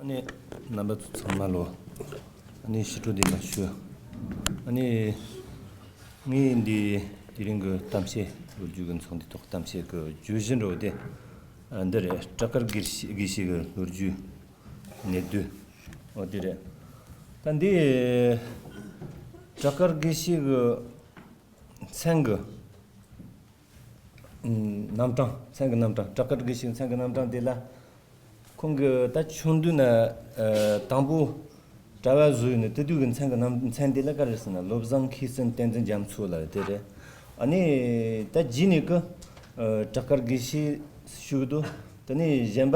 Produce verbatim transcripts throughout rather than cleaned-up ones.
ནས་རྣམ་པ་ཚོ་ཚང་མ་ལོ། ཨ་ནི་ཕྱི་དྲོ་བདེ་ལེགས་ཞུ། ཨ་ནི་ངས་འདི་དེ་རིང་གི་གཏམ་བཤད་ལོ་རྒྱུས་ཀྱི་ཚོགས་འདུའི་ཐོག་གཏམ་བཤད་ཀྱི་བརྗོད་གཞི་འགྲོ་དེ། ཨ། འདི་རེད། བྲག་དཀར་དགེ་བཤེས་དགེ་བཤེས་ཀྱི་ལོ་རྒྱུས་གནད་བསྡུས། འོ་དེ་རེད། ད་འདི་བྲག་དཀར་དགེ་བཤེས་ཀྱི་མཚན་གྱི་རྣམ་གྲངས། མཚན་གྱི་རྣམ་གྲངས། བྲག་དཀར་དགེ་བཤེས་མཚན་གྱི་རྣམ་གྲངས་དེ་ལ། ཁོང་གི་ད་ཆུང་དུས་ན། ཨ། དང་པོ་གྲྭ་བ་བཟོས་ནས་དེ་དུས་ཀྱི་མཚན་གྱི་རྣམ། མཚན་དེ་ལ་ག་རེ་ཟེར་ན། བློ་བཟང་མཁས་བཙུན་བསྟན་འཛིན་རྒྱ་མཚོ་ལབ་དེ་རེད། ཨ་ནི་ད་རྗེས་ནས་ཀྱི། ཨ། བྲག་དཀར་དགེ་བཤེས་ཞུ་གི་འདུག་དེ་ནས་གཞན་པ་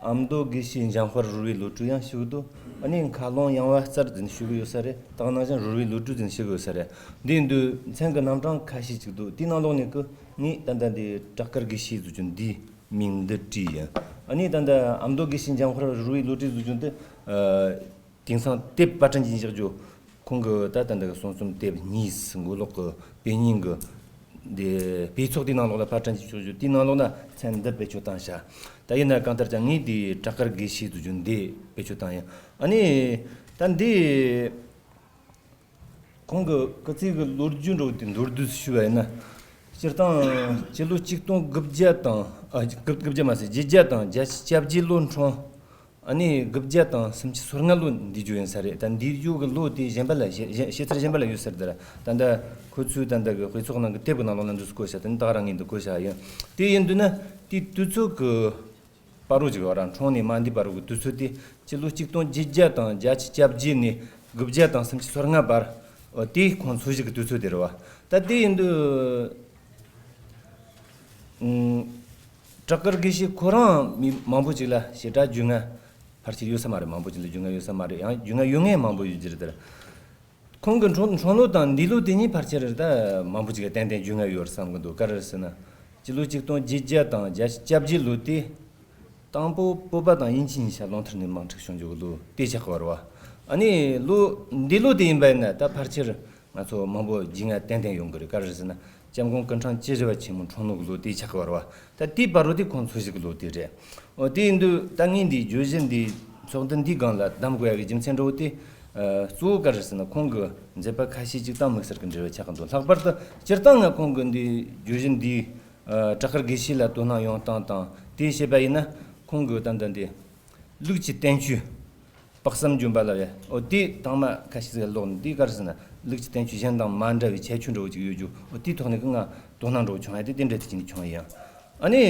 ཨ་མདོ་དགེ་བཤེས་འཇམ་དཔལ་རོལ་པའི་བློ་གྲོས་ཡང་ཞུ་གི་འདུག་ཨ་ནི་མཁས་བློན་ཡངས་པ་རྩལ་ཟེར་ནས་ཞུ་གི་ཡོད་ས་རེད། ད་ག་ནང་བཞིན་རོལ་པའི་བློ་གྲོས་ཟེར་ནས་ཞུ་གི་ཡོད་ས་རེད། འདི་འདུག་མཚན་གྱི་རྣམ་གྲངས་ཁ་ཤས་ཅིག་འདུག་དེའི་ནང་ལོགས་ནས་ཀྱི་ངས་ད་ལྟ་འདི་བྲག་དཀར་དགེ་བཤེས་ཟེར་རྒྱུ་འདིའི་མིང་འདི་བྲིས་ཡིན། ཨ་ནི་ད་ལྟ་ཨ་མདོ་དགེ་བཤེས་འཇམ་དཔལ་རོལ་པའི་བློ་གྲོས་ཟེར་རྒྱུ་འདི། ཨ། དེང་སང་དེབ་པར་སྐྲུན་གྱིས་བཞག་རྒྱུ། ཁོང་གི་ད་ལྟ་འདི་གསུང་རྩོམ་དེབ་གཉིས་མགོ་ལོག་གི་དཔེ་རྙིང་གི་འདི་དཔེ་ཚོགས་དེའི་ནང་ལོགས་ལ་པར་སྐྲུན་གྱིས་བཞག་རྒྱུ། དེའི་ནང་ལོགས་ན་མཚན་འདི་བེད་སྤྱོད་བཏང་བཞག་ད་ཡིན་ན་གང་ལྟར་ཀྱང་ངས་འདི་བྲག་དཀར་དགེ་བཤེས་ཟེར་རྒྱུ་འདི་བེད་སྤྱོད་བཏང་ཡིན། ཨ་ནི་ད་འདི། ཁོང་གི་སྐུ་ཚེ་གི་ལོ་རྒྱུས་འགྲོ་དེ་མདོར་བསྡུས་སུ་ཞུ་བ་ཡིན་ན། སྤྱིར་བཏང་སྤྱི་ལོ་ཆིག་སྟོང་དགུ་བརྒྱ་དང་། ཨ། དགུ་དགུ་བརྒྱ་མ་ཟད་བརྒྱད་བརྒྱ་དང་བརྒྱད་ཅུ་གྱ་བརྒྱད་ལོ་འཁྲུངས། ཨ་ནི་དགུ་བརྒྱ་དང་སུམ་ཅུ་སོ་ལྔ་ལོ་འདས་རྒྱུ་ཡིན་ས་རེད། ད་འདས་རྒྱུ་གི་ལོ་དེ་གཞན་པ་ལ་བཤད། གཞན། བཤད་ཚུལ་གཞན་པ་ལ་ཡོད་ས་རེད། ད་ད་ལྟ་ཁོ་ཚོའི་ད་ལྟ་གི་དཔེ་ཚོགས་ནང་གི་དེབ་གི་ནང་ལོགས་ན་འདུག་སེ་བཀོད་བཞག་དེ་ནི་ད་ག་རང་ངས་འདི་བཀོད་བཞག་ཡིན། དེ་ཡིན་དུས་ན་དེ་དུས་ཚོད་གི་བར་རོ་ཅིག་བར། འཁྲུངས་ནས་མ་འདས་བར་རོ་གི་དུས་ཚོད་དེ་སྤྱི་ལོ་ཆིག་སྟོང་བརྒྱད་བརྒྱ་དང་བརྒྱད་ཅུ་གྱ་བརྒྱད་ནས་དགུ་བརྒྱ་དང་སུམ་ཅུ་སོ་ལྔ་བར། འོ་དེ་ཁོང་འཚོ་བཞུགས་ཀྱི་དུས་ཚོད་དེ་རེད་བ། ད་དེ་ཡིན་དུས། ཨུམ། བྲག་དཀར་དགེ་བཤེས་ཁོ་རང་མི་མང་པོ་ཅིག་ལ་བྱེ་བྲག་རྒྱུས་མངའ་ཕལ་ཆེར་ཡོད་ས་མ་རེད། མང་པོ་ཅིག་ལ་རྒྱུས་མངའ་ཡོད་ས་མ་རེད། ཡང་རྒྱུས་མངའ་ཡོད་མཁན་མང་པོ་ཡོད་རྒྱུ་རེད་དེར། ཁོང་གི་འཁྲུངས་འཁྲུངས་ལོ་དང་འདས་ལོ་དེ་གཉིས་ཕལ་ཆེར་ད་མང་པོ་ཅིག་གིས་ཏན་ཏན་རྒྱུས་མངའ་ཡོད་བསམ་གི་འདུག་ག་རེ་ཟེར་ན། སྤྱི་ལོ་ཆིག་སྟོང་བརྒྱད་བརྒྱ་དང་བརྒྱད་ཅུ་གྱ་བརྒྱད་ལོ་དེ། དང་པོ་བོད་པ་དང་དབྱིན་ཇི་གཉིས་ཆ་རླུང་འཕྲིན་ནས་དམག་འཁྲུག་བྱུང་རྒྱུ་གི་ལོ་དེ་ཆགས་པ་རེད་བ། ཨ་ནི་ལོ་འདས་ལོ་དེ་ཡིན་པ་ཡིན་ན་ད་ཕལ་ཆེར་ང་ཚོ་མང་པོ་རྒྱུས་མངའ་ཏན་ཏན་ཡོང་གི་རེད། ག་རེ་ཟེར་ན། སྐྱབས་མགོན་སྐུ་ཕྲེང་བཅུ་བཞི་པ་ཆེན་མོ་འཁྲུངས་ལོ་གི་ལོ་དེ་ཆགས་པ་རེད་བ། ད་དེའི་བར་རོ་དེ་ཁོང་འཚོ་བཞུགས་ཀྱི་ལོ་དེ་རེད། འོ་དེ་ཡིན་དུས་ད་ངས་འདི་བརྗོད་གཞི་འདི་ཚོགས་འདུ་འདིའི་སྒང་ལ་གདམ་དགོས་ཡག་གི་རྒྱུ་མཚན་འདྲ་བོ་དེ། ཨ། གཙོ་བོ་ག་རེ་ཟེར་ན་ཁོང་གི་མཛད་པ་ཁ་ཤས་ཅིག་དང་དམིགས་བསལ་གྱི་འབྲེལ་བ་ཆགས་ཀྱི་འདུག་ལྷག་པར་དུ་སྤྱིར་བཏང་ང་ཁོང་གི་འདི་བརྗོད་གཞི་འདི། ཨ། བྲག་དཀར་དགེ་བཤེས་ལ་དོ་སྣང་ཡོང་སྟངས་དང་དེ་བཤད་པ་ཡིན་ན། ཁོང་གི་ད་ལྟ་འདི་ལུགས་ཀྱི་བསྟན་བཅོས་དཔག་བསམ་ལྗོན་པ་ལབ་ཡ། འོ་དེ་དང་མ་ཁ་ཤས་ཟིག་ཀློག་ནས། དེ་ག་རེ་ཟེར་ན་ལུགས་ཀྱི་བསྟན་བཅོས་གཞན་དང་མ་འདྲ་བའི་ཁྱད་ཆོས་འདྲ་བོ་ཅིག་ཡོད་རྒྱུ། འོ་དེའི་ཐོག་ནས་ཀྱི་ང་དོ་སྣང་འདྲ་བོ་བྱུང་ཡ་དེ་དེ་འདྲ་དེ་བྱས་ནས་བྱུང་ཡ་ཡིན། ཨ་ནི།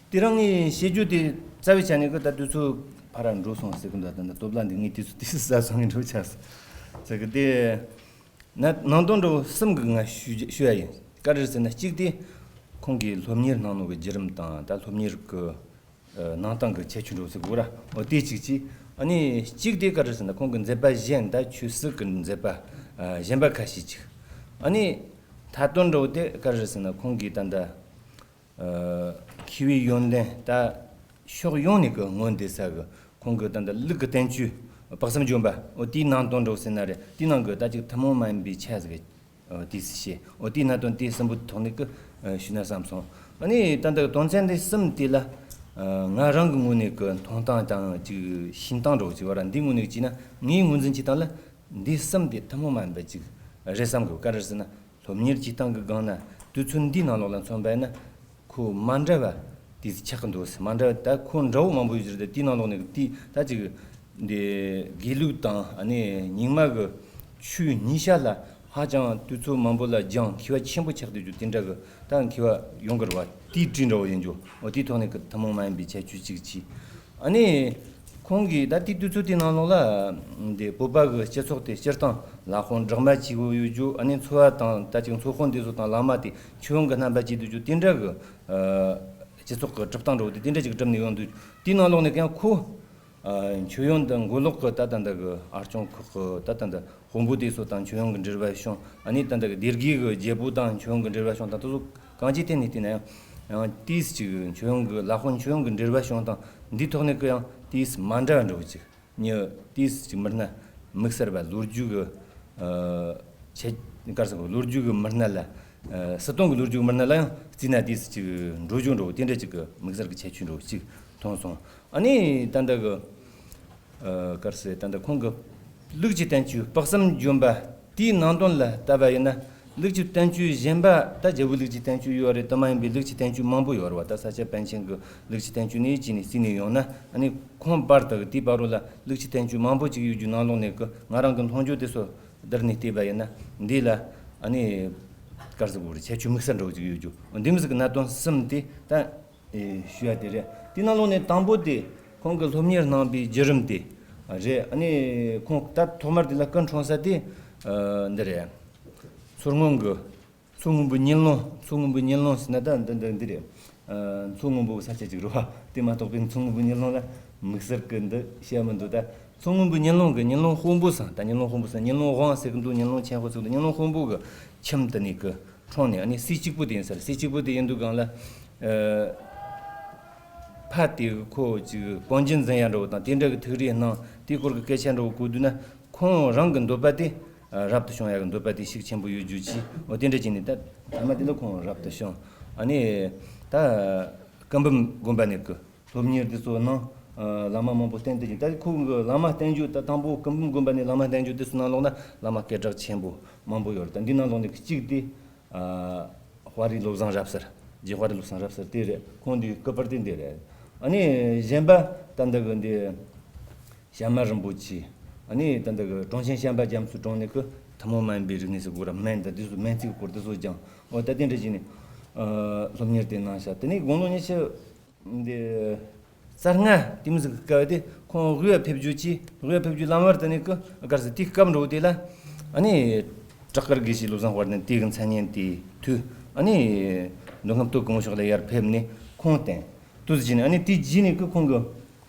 དེ་རིང་ངས་བཤད་རྒྱུ་དེ་རྩ་བའི་ཆ་ནས་ཀྱི་ད་དུས་ཚོད་ཕར་ར་འགྲོ་སོང་ཟེར་གི་འདུག་ད་ལྟ་སྟོབས་ལ་འདི་ངས་དུས་ཚོད་དུས་ཚོད་ཟ་སོང་ངས་འགྲོ་ཆགས་ཟེར་གི་དེ། ན་ནང་དོན་འདྲ་བོ་གསུམ་གི་ང་ཞུ་ཞུ་ཡ་ཡིན། ག་རེ་ཟེར་ན་གཅིག་དེ་ཁོང་གིས་སློབ་གཉེར་གནང་ནོ་གི་བརྒྱུད་རིམ་དང་ད་སློབ་གཉེར་གི་ཨ་གནང་སྟངས་ཀྱི་ཁྱད་ཆོས་འདྲ་བོ་ཟེར་དགོས་ར། འོ་དེ་གཅིག་གཅིག་ཨ་ནི་གཅིག་དེ་ག་རེ་ཟེར་ན་ཁོང་གི་མཛད་པ་གཞན་ད་ཆོས་སྲིད་ཀྱི་མཛད་པ་ཨ་གཞན་པ་ཁ་ཤས་ཅིག་ཨ་ནི་མཐའ་དོན་འདྲ་བོ་དེ་ག་རེ་ཟེར་ན་ཁོང་གིས་ད་ལྟ་ཨ་མཁས་པའི་ཡོན་ཏན་ད་ཕྱོགས་ཡོངས་ནས་ཀྱི་མངོན་བསྡད་ས་གི། ཁོང་གི་ད་ལྟ་ལུགས་ཀྱི་བསྟན་བཅོས་དཔག་བསམ་ལྗོན་པ། འོ་དེའི་ནང་དོན་འདྲ་བོ་ཟེར་ན་རེད། དེའི་ནང་གི་ད་ཅིག་ཐུན་མོང་མ་ཡིན་པའི་ཆ་ཟིག་ཨ་དེ་སྲིད་བཤད། འོ་དེའི་གནད་དོན་དེ་གསུམ་པོའི་ཐོག་ནས་ཀྱི་ཨ་ཞུས་ན་བསམ་སོང་། ཨ་ནི་ད་ལྟ་དོན་ཚན་དེ་གསུམ་དེ་ལ་ཨ་ང་རང་གི་ངོས་ནས་ཀྱི་མཐོང་སྟངས་དང་ཅིག་ཤེས་སྟངས་འདྲ་བོ་ཅིག་ཡོད་ར། འདིའི་ངོས་ནས་བྱས་ན་ངའི་ངོས་འཛིན་བྱེད་སྟངས་ལ་འདི་གསུམ་དེ་ཐུན་མོང་མ་ཡིན་པ་ཅིག་རེད་བསམ་གི། ག་རེ་ཟེར་ན་སློབ་གཉེར་བྱེད་སྟངས་ཀྱི་སྒང་ན་དུས་ཚོད་འདིའི་ནང་ལོགས་ལ་མཚོན་པ་ཡིན་ན། ཁོ་མ་འདྲ་བ་དེ་ཆགས་ཀྱི་འདུག་མ་འདྲ་བ་ད་ཁོ་འདྲ་བོ་མང་པོ་ཡོད་རེད། དེའི་ནང་ལོགས་ནས་དེ་ད་ཅིག་འདི་དགེ་ལུགས་དང་ཨ་ནི་རྙིང་མ་གི་ཆོས་གཉིས་ཆ་ལ་ཧ་ཅང་དུས་ཚོད་མང་པོ་ལ་སྦྱངས་མཁས་པ་ཆེན་པོ་ཆགས་བསྡད་རྒྱུ་དེ་འདྲ་གི་ད་མཁས་པ་ཡོང་གི་རེད་བ། དེའི་བྲིས་འདྲ་བོ་ཡིན་རྒྱུ། འོ་དེའི་ཐོག་ནས་གི་ཐུན་མོང་མ་ཡིན་པའི་ཁྱད་ཆོས་གཅིག་གཅིག་ཨ་ནི་ཁོང་གིས་ད་དེའི་དུས་ཚོད་དེའི་ནང་ལོགས་ལ་འདི་བོད་པ་གི་སྤྱི་ཚོགས་དེ་སྤྱིར་བཏང་ལ་དབང་སྦྲགས་མ་བྱས་ཡོད་རྒྱུ། ཨ་ནི་འཚོ་བ་དང་ད་ཅིག་འཚོ་དཔོན་དེ་ཚོ་དང་བླ་མ་དེ་ཁྱོད་རང་གི་རྣམ་པ་བྱས་བསྡད་རྒྱུ་དེ་འདྲ་གི། ཨ། སྤྱི་ཚོགས་ཀྱི་གྲུབ་སྟངས་འདྲ་བོ་དེ་དེ་འདྲ་ཅིག་གྲུབ་ནས་ཡོང་དུས། དེའི་ནང་ལོགས་ནས་ཀྱང་ཁོ། ཨ། མཆོད་ཡོན་དང་མགོ་ལོག་གི་ད་ལྟ་འདི་གི་ཨར་སྐྱོང་ཁག་གི་ད་ལྟ་འདི་དཔོན་པོ་དེ་ཚོ་དང་མཆོད་ཡོན་གྱི་འབྲེལ་བ་བྱུང་། ཨ་ནི་ད་ལྟ་གི་སྡེ་དགེ་གི་རྒྱལ་པོ་དང་མཆོད་ཡོན་གྱི་འབྲེལ་བ་བྱུང་དང་དེ་ཚོ་གང་ཅིའི་ཐད་ནས་བལྟས་ན་ཡང་ཡང་ཏིས་ཅིག་མཆོད་ཡོན་གྱི་ལ་དཔོན་མཆོད་ཡོན་གྱི་འབྲེལ་བ་བྱུང་དང་འདིའི་ཐོག་ནས་ཀྱི་ཡང་ཏིས་མ་འདྲ་བ་འདྲ་བོ་ཅིག་ཉི་དེའི་ཅིག་མི་སྣ་དམིགས་བསལ་བ་ལོ་རྒྱུས་ཀྱི། ཨ། ཁྱད། ག་རེ་ཟེར་དགོས། ལོ་རྒྱུས་ཀྱི་མི་སྣ་ལ། ཨ། སྲིད་དོན་གྱི་ལོ་རྒྱུས་ཀྱི་མི་སྣ་ལ་ཡང་བརྩིས་ན་དེའི་ཅིག་འགྲོ་རྒྱུ་འདྲ་བོ་དེ་འདྲ་ཅིག་གི་དམིགས་བསལ་གྱི་ཁྱད་ཆོས་འདྲ་བོ་ཅིག་མཐོང་སོང་། ཨ་ནི་ད་ལྟ་གི་ཨ་གར་སེ་ད་ལྟ་ཁོང་གི་ལུགས་ཀྱི་བསྟན་བཅོས་དཔག་བསམ་ལྗོན་པ་དེའི་ནང་དོན་ལ་ལྟ་བ་ཡིན་ན། ལུགས་ཀྱི་བསྟན་བཅོས་གཞན་པ་ད་རྒྱལ་པོའི་ལུགས་ཀྱི་བསྟན་བཅོས་ཡོད་རེད། དེ་མ་ཡིན་པའི་ལུགས་ཀྱི་བསྟན་བཅོས་མང་པོ་ཡོད་རེད་བ། ད་ས་སྐྱ་པཎ་ཆེན་གྱི་ལུགས་ཀྱི་བསྟན་བཅོས་ནས་བྱས་ནས་བརྩིས་ནས་ཡོང་ན། ཨ་ནི་ཁོང་བར་དུ་དེའི་བར་རོ་ལ་ལུགས་ཀྱི་བསྟན་བཅོས་མང་པོ་ཅིག་ཡོད་རྒྱུ་ནང་ལོགས་ནས་གི་ང་རང་གི་མཐོང་རྒྱུ་དེ་ཚོ་བསྡུར་ནས་བལྟས་པ་ཡིན་ན། འདི་ལ་ཨ་ནི་གར་སེ་གོ་རེ་ཁྱད་ཆོས་དམིགས་བསལ་འདྲ་བོ་ཅིག་ཡོད་རྒྱུ། འདི་མི་ཟིག་གི་གནད་དོན་གསུམ་དེ་ད་ཨེ་ཞུ་ཡ་དེ་རེད། དེ་ནང་ལོགས་ནས་དང་པོ་དེ་ཁོང་གི་སློབ་གཉེར་གནང་བའི་བརྒྱུད་རིམ་དེ་རེད། ཨ་ནི་ཁོང་ད་ཐོག་མར་དེ་ལ་སྐུ་འཁྲུངས་ས་དེ་ཨ་འདི་རེད། མཚོ་སྔོན་གི་མཚོ་སྔོན་པོའི་ཉིན་ལུང་། མཚོ་སྔོན་པོའི་ཉིན་ལུང་ཟེར་ན་ད་འདི་འདི་འདི་རེད། ཨ་མཚོ་སྔོན་པོ་ས་ཆ་ཅིག་རེད་བ། དེ་མ་གཏོགས་པའི་མཚོ་སྔོན་པོའི་ཉིན་ལུང་ལ་དམིགས་བསལ་གི་འདི་བཤད་མི་འདུག་ད་མཚོ་སྔོན་པོའི་ཉིན་ལུང་གི་ཉིན་ལུང་དཔོན་པོ་ཟེར། ད་ཉིན་ལུང་དཔོན་པོ་ཟེར། ཉིན་ལུང་དབང་ཟེར་གི་འདུག་ཉིན་ལུང་ཆེན་དཔོན་ཟེར་གི་འདུག་ཉིན་ལུང་དཔོན་པོ་གི་ཁྱིམ་དེ་ནས་གི་འཁྲུངས་ནས། ཨ་ནི་སྲས་གཅིག་པུ་དེ་ཡིན་ས་རེད། སྲས་གཅིག་པུ་དེ་ཡིན་དུས་སྒང་ལ། ཨ་ཕ་དེ་གི་ཁོ་ཅིག་གོན་རྒྱུ་འཛིན་ཡ་འདྲ་བོ་དང་དེ་འདྲ་གི་ཐུགས་རེ་གནང་། དེའི་སྐོར་གི་སྐད་ཆ་འདྲ་བོ་གོ་དུས་ན། ཁོང་རང་གི་འདོད་པ་དེ་ཨ་རབ་ཏུ་བྱུང་ཡ་གི་འདོད་པ་དེ་ཤུགས་ཆེན་པོ་ཡོད་རྒྱུ་ཅིག་འོ་དེ་འདྲ་བྱས་ནས་ད་ཐ་མ་དེ་ལ་ཁོང་རབ་ཏུ་བྱུང་། ཨ་ནི་ད་སྐུ་འབུམ་དགོན་པ་ནས་གི་སློབ་གཉེར་དེ་ཚོ་གནང་། ཨ་བླ་མ་མང་པོ་བསྟེན་དེ་ཅིག་ད་ཁོང་གི་བླ་མ་བསྟེན་རྒྱུ་ད་དང་པོ་སྐུ་འབུམ་དགོན་པ་ནས་བླ་མ་བསྟེན་རྒྱུ་དེ་ཚོ་ནང་ལོགས་ན་བླ་མ་སྐད་གྲགས་ཆེན་པོ་མང་པོ་ཡོད་རེད། ད་འདི་ནང་ལོགས་ནས་གི་གཅིག་དེ། ཨ་དཔའ་རིས་བློ་བཟང་རབ་གསལ། རྗེ་དཔའ་རིས་བློ་བཟང་རབ་གསལ་དེ་རེད། ཁོང་འདི་སྐུ་པར་དེ་འདི་རེད། ཨ་ནི་གཞན་པ་ད་འདི་གི་འདི་ཞྭ་དམར་རིན་པོ་ཆེ། ཨ་ནི་ད་འདི་གི་དྲུང་ཆེན་བྱམས་པ་རྒྱ་མཚོའི་དྲུང་ནས་གི་ཐུན་མོང་མ་ཡིན་པའི་རིག་གནས་སུ་གོ་ར་སྨན་དང་དེ་ཚོ་སྨན་རྩིས་སྐོར་དེ་ཚོ་སྦྱངས། འོ་ད་དེ་འདྲ་བྱས་ནས་ཨ་སློབ་གཉེར་དེ་གནང་ཤག་དེ་ནས་དགུང་ལོ་ཉི་ཤུ། འདི་རྩ་ལྔ་དེ་མོ་ཟིག་གི་སྐབས་དེ་ཁོང་དབུས་ལ་ཕེབས་རྒྱུ་ཅིག་དབུས་ལ་ཕེབས་རྒྱུ་ལམ་བར་དེ་ནས་གི་གར་ཟེར་དེའི་སྐབས་འགྲོ་དེ་ལ། ཨ་ནི་བྲག་དཀར་དགེ་བཤེས་བློ་བཟང་དཔལ་ལྡན་དེ་གི་མཚན་སྙན་དེ་ཐོས། ཨ་ནི་མདོ་ཁམས་སྟོད་གི་ངོ་ཕྱོགས་ལ་ཡར་ཕེབས་ནས་ཁོང་བསྟེན། དུས་ཀྱི་ནི་ཨ་ནི་དེ་རྗེས་ནས་གི་ཁོང་གི་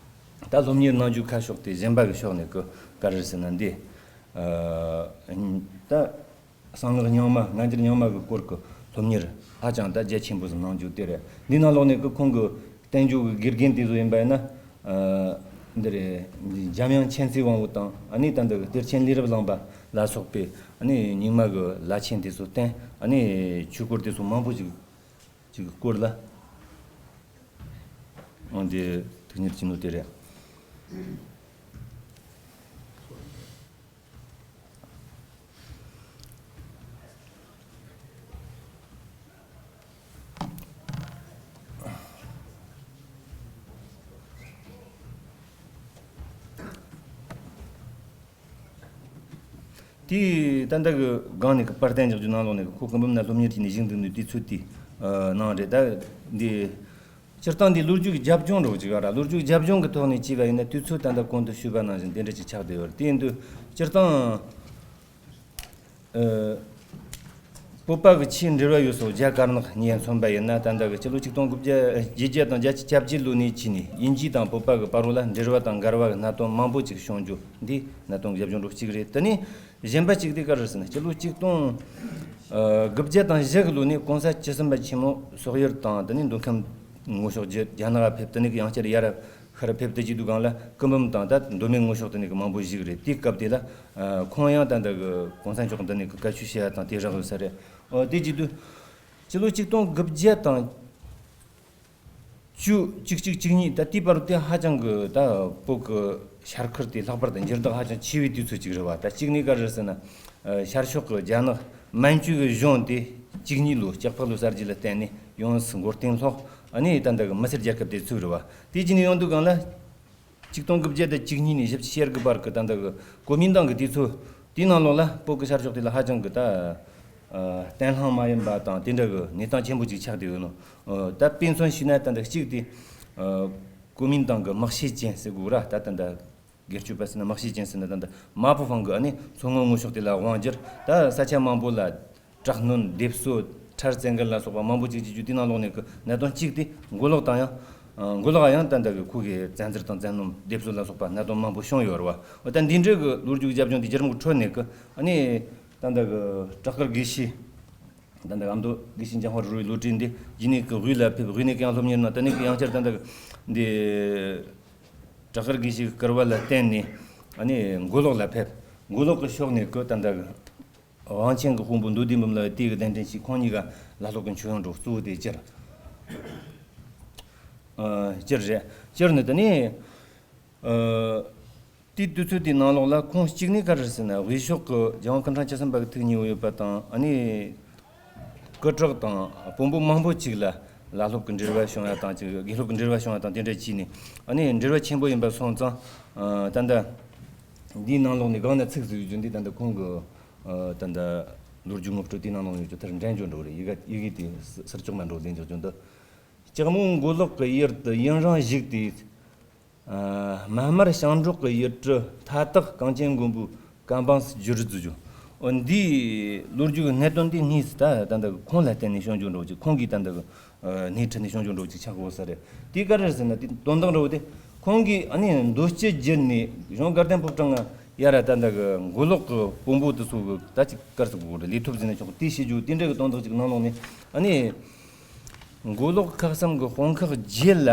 ད་སློབ་གཉེར་གནང་རྒྱུ་ཁ་ཕྱོགས་དེ་གཞན་པ་གི་ཕྱོགས་ནས་གི་ག་རེ་ཟེར་ན་འདི་ཨ་ད། གསང་སྔགས་རྙིང་མ། སྔ་འགྱུར་རྙིང་མ་གི་སྐོར་གྱི་སློབ་གཉེར་ཧ་ཅང་ད་རྒྱ་ཆེན་པོ་ཟིག་གནང་རྒྱུ་དེ་རེད། འདི་ནང་ལོགས་ནས་ཀྱི་ཁོང་གི་བསྟན་བཅོས་ཀྱི་དགེ་རྒན་དེ་ཚོ་ཡིན་པ་ཡིན་ན། ཨ་འདི་རེད། འཇམ་དབྱངས་མཁྱེན་བརྩེ་དབང་པོ་དང་། ཨ་ནི་ད་འདི་གི་གཏེར་ཆེན་ལས་རབ་གླིང་པ་ལ་སོགས་པའི་ཨ་ནི་རྙིང་མ་གི་བླ་ཆེན་དེ་ཚོ་བསྟེན། ཨ་ནི་ཆོས་སྐོར་དེ་ཚོ་མང་པོ་ཅིག་ཅིག་གི་སྐོར་ལ་འོང་དེ་ཐུགས་གཉེར་བྱིན་ནོ་དེ་རེད། དེའི་ད་ལྟ་གི་སྒང་ནས་གི་པར་བསྟན་འཇོག་རྒྱུ་ནང་ལོགས་ནས་གི་ཁོ་སྐུ་འབུམ་ན་སློབ་གཉེར་གྱི་ནས་བཞེངས་འདུག་ནས་དུས་ཚོད་དེ་ནང་རེད། ད་འདི། སྤྱིར་བཏང་འདི་ལོ་རྒྱུས་ཀྱི་རྒྱབ་ལྗོངས་འདྲ་བོ་ཅིག་ཡོད་ར། ལོ་རྒྱུས་རྒྱབ་ལྗོངས་ཀྱི་ཐོག་ནས་བྱས་པ་ཡིན་ན་དུས་ཚོད་ད་ལྟ་གོང་དུ་ཞུས་པ་ནང་བཞིན་དེ་འདྲ་ཅིག་ཆགས་བསྡད་ཡོད་རེད། དེ་ཡིན་དུས་སྤྱིར་བཏང་ཨ་བོད་པ་གི་ཆེས་འབྲེལ་བ་ཡོད་སོགས་རྒྱ་དཀར་ནག་གཉིས་མཚོན་པ་ཡིན་ན། ད་ལྟ་གི་སྤྱི་ལོ་ཆིག་སྟོང་དགུ་བརྒྱ་བརྒྱད་བརྒྱ་དང་བརྒྱད་ཅུ་གྱ་བརྒྱད་ལོ་ནས་བྱས་ནས་དབྱིན་ཇི་དང་བོད་པ་གི་བར་རོ་ལ་འབྲེལ་བ་དང་འགལ་བ་གི་གནད་དོན་མང་པོ་ཅིག་བྱུང་རྒྱུ་འདི་གནད་དོན་རྒྱབ་ལྗོངས་འདྲ་བོ་གཅིག་རེད། དེ་ནས། གཞན་པ་གཅིག་དེ་ག་རེ་ཟེར་ན། སྤྱི་ལོ་ཆིག་སྟོང་ཨ་དགུ་བརྒྱ་དང་བཞི་གི་ལོ་ནས་གོང་ས་བཅུ་གསུམ་པ་ཆེན་མོ་སོག་ཡུལ་དང་། དེ་ནས་མདོ་ཁམས་ངོ་ཕྱོགས་རྒྱ་རྒྱ་ནག་ཕེབས། དེ་ནས་ཡང་བསྐྱར་ཡར་ཤར་ཕེབས་དེ་བྱེད་དུས་སྒང་ལ་སྐུ་འབུམ་དང་ད་མདོ་སྨད་ངོ་ཕྱོགས་དེ་ནས་གི་མང་པོ་བཞུགས་རེད། དེའི་སྐབས་དེ་ལ་ཨ་ཁོང་ཡང་ད་ལྟ་གི་གོང་ས་མཆོག་འདི་ནས་གི་བཀའ་ཆོས་བཤད་ཡ་དང་དེ་རག་ཡོད་ས་རེད། ཨོ་དེ་བྱེད་དུས་སྤྱི་ལོ་ཆིག་སྟོང་དགུ་བརྒྱ་དང་བཅུ། གཅིག་གཅིག་གཅིག་གཉིས། ད་དེའི་བར་དུ་དེ་ཧ་ཅང་གི་ད་བོད་ཀྱི་ཤར་ཁུལ་དེ་ལྷག་པར་དུ་འགྱུར་ལྡོག་ཧ་ཅང་ཆེ་བའི་དུས་ཚོད་ཅིག་རེད་བ། ད་གཅིག་ནས་ག་རེ་ཟེར་ན། ཨ་ཤར་ཕྱོགས་ཀྱི་རྒྱ་ནག་མན་ཇུ་གི་གཞུང་དེ་བཅུ་གཉིས་ལོ་ལྕགས་ཕག་ལོ་གསར་བརྗེ་ལ་བརྟེན་ནས་ཡོངས་སུ་མགོ་རྟིང་སློག་ཨ་ནི་ད་ལྟ་གི་མི་སེར་རྒྱལ་ཁབ་དེ་ཚུགས་རེད་བ། དེ་བྱས་ནས་ཡོང་དུས་སྒང་ལ། ཆིག་སྟོང་དགུ་བརྒྱ་དང་བཅུ་གཉིས་ནས་བཞི་བཅུ་ཞེ་དགུ་བར་གྱི་ད་ལྟ་གི་གོ་མིན་ཏང་གི་དུས་ཚོད་དེའི་ནང་ལོགས་ལ་བོད་ཀྱི་ཤར་ཕྱོགས་དེ་ལ་ཧ་ཅང་གི་ད་ཨ་བརྟན་ལྷིང་མ་ཡིན་པ་དང་དེ་འདྲ་གི་གནས་སྟངས་ཆེན་པོ་ཅིག་ཆགས་བསྡད་ཡོད་ནོ། ཨ་ད་དཔེ་མཚོན་ཞུས་ན་ད་ལྟ་གཅིག་དེ་ཨ་གོ་མིན་ཏང་གི་དམག་བྱེད་ཅན་ཟེར་དགོས་ར། ད་ད་ལྟ་སྒེར་གཅོད་པ་ཟེར་ན་དམག་བྱེད་ཅན་ཟེར་ན། ད་ལྟ་མ་པུ་ཧྥང་གི་ཨ་ནི་མཚོ་སྔོན་ངོ་ཕྱོགས་དེ་ལ་དབང་བསྒྱུར། ད་ས་ཆ་མང་པོ་ལ། དྲག་གནོན། སྡེབ་གསོད། ཁྲལ་བཙན་འགེལ་ལ་སོགས་པ་མང་པོ་ཅིག་བྱེད་རྒྱུ་དེའི་ནང་ལོགས་ནས་ཀྱི་གནད་དོན་གཅིག་དེ་མགོ་ལོག་དང་ཡང་། ཨ་མགོ་ལོག་ཡང་ད་ལྟ་གི་ཁོ་གི་བཙན་འཛུལ་དང་བཙན་གནོན། སྡེབ་གསོད་ལ་སོགས་པ་གནད་དོན་མང་པོ་བྱུང་ཡོད་རེད་བ། འོ་ད་འདི་འདྲའི་གི་ལོ་རྒྱུས་རྒྱབ་ལྗོངས་དེ་བརྒྱུད་རིམ་གྱི་ཁྲོད་ནས་ཀྱི་ཨ་ནི་ད་ལྟ་གི་བྲག་དཀར་དགེ་བཤེས། ད་ལྟ་ཨ་མདོ་དགེ་བཤེས་འཇམ་དཔལ་རི་བོའི་བློ་གྲོས་འདི་རྗེས་ནས་ཀྱི་དབུས་ལ་ཕེབས། དབུས་ནས་ཀྱི་ཡང་སློབ་གཉེར་གནང་། དེ་ནས་ཀྱི་ཡང་བསྐྱར་ད་ལྟ་གི་འདི་བྲག་དཀར་དགེ་བཤེས་ཀྱི་བསྐུལ་བ་ལ་བརྟེན་ནས་ཨ་ནི་མགོ་ལོག་ལ་ཕེབས། མགོ་ལོག་གི་ཕྱོགས་ནས་ཀྱི་ད་ལྟ་གི། དབང་ཆེན་གྱི་དཔོན་པོ་མདོ་སྡེ་འབུམ་ལ་དེ་གི་གདན་འདྲེན་བྱས། ཁོང་གཉིས་ཀ་ལ་སློབ་ཀྱི་མཆོད་ཡོན་འགྲོ་གཙོ་བོ་དེ་སྤྱིར། ཨ་སྤྱིར་རེད། སྤྱིར་ནི་དེ་ནི། ཨ། དེའི་དུས་ཚོད་དེའི་ནང་ལོགས་ལ་ཁོང་གཅིག་ནས་ག་རེ་ཟེར་ན། དབུས་ཕྱོགས་ཀྱི་རྒྱལ་དབང་སྐུ་ཕྲེང་བཅུ་གསུམ་པ་གི་ཐུགས་མཉེས་པོ་ཡོད་པ་དང་། ཨ་ནི་སྐུ་དྲག་དང་དཔོན་པོ་མང་པོ་ཅིག་ལ་ལ་སློབ་ཀྱི་འབྲེལ་བ་བྱུང་ཡ་དང་། ཅིག་དགེ་སློབ་ཀྱི་འབྲེལ་བ་བྱུང་ཡ་དང་དེ་འདྲ་བྱས་ནས། ཨ་ནི་འབྲེལ་བ་ཆེན་པོ་ཡིན་པ་སོང་ཙང་། ཨ། ད་ལྟ་འདིའི་ནང་ལོགས་ནས་གང་ན་ཚིག་ཟིག་ཡོད་རྒྱུ་འདི། ད་ལྟ་ཁོང་གི། ཨ། ད་ལྟ་ལོ་རྒྱུས་ངོ་སྤྲོད་དེའི་ནང་ལོགས་ནས་ཡོད་རྒྱུ་དེར་འདྲེན་འཇོག་འགྲོ་རེད། ཡི་གེ་ཡི་གེ་དེ་ཟུར་ཀྱོག་མ་འགྲོ་ལེན་འཇོག་རྒྱུ་འདི། ལྕགས་མོ་མགོ་ལོག་གི་ཡུལ་དུ་ཡུན་རིང་བཞུགས་ཏེ། ཨ། མ་དམར་ཞིང་འབྲོག་གི་ཡུལ་གྲུ་མཐའ་དག་གངས་ཅན་མགོན་པོའི་བཀའ་འབངས་སུ་བསྒྱུར་བཅུག་རྒྱུ། འོ། འདིའི་ལོ་རྒྱུས་ཀྱི་གནད་དོན་འདི་དངོས་སུ་ད་ད་ལྟ་ཁོང་ལ་བརྟེན་ནས་བྱུང་རྒྱུ་འདྲ་བོ་ཅིག། ཁོང་གིས་ད་ལྟ་གི། ཨ། སྣེ་ཁྲིད་ནས་བྱུང་རྒྱུ་འདྲ་བོ་ཅིག་ཆགས་ཡོད་ས་རེད། དེ་ག་རེ་ཟེར་ན། དེ་དོན་དག་འདྲ་བོ་དེ་ཁོང་གིས། ཨ་ནི་མདོ་སྐྱེས་བརྒྱུད་ནས་གཞུང་དགའ་ལྡན་ཕོ་བྲང་ང་ཡར་ར་ད་ལྟ་གི་མགོ་ལོག་གི་དཔོན་པོ་དེ་ཚོ་གི་ད་ཅིག་ག་རེ་ཟེར་དགོས་རེད། ལས་ཐོབ་ཟེར་ན་ཆོག། དེ་བྱེད་རྒྱུ་དེ་འདྲ་གི་དོན་དག་ཅིག་ནང་ལོགས་ནས། ཨ་ནི། མགོ་ལོག་ཁག་གསུམ་གྱི་དཔོན་ཁག་བརྒྱད་ལ།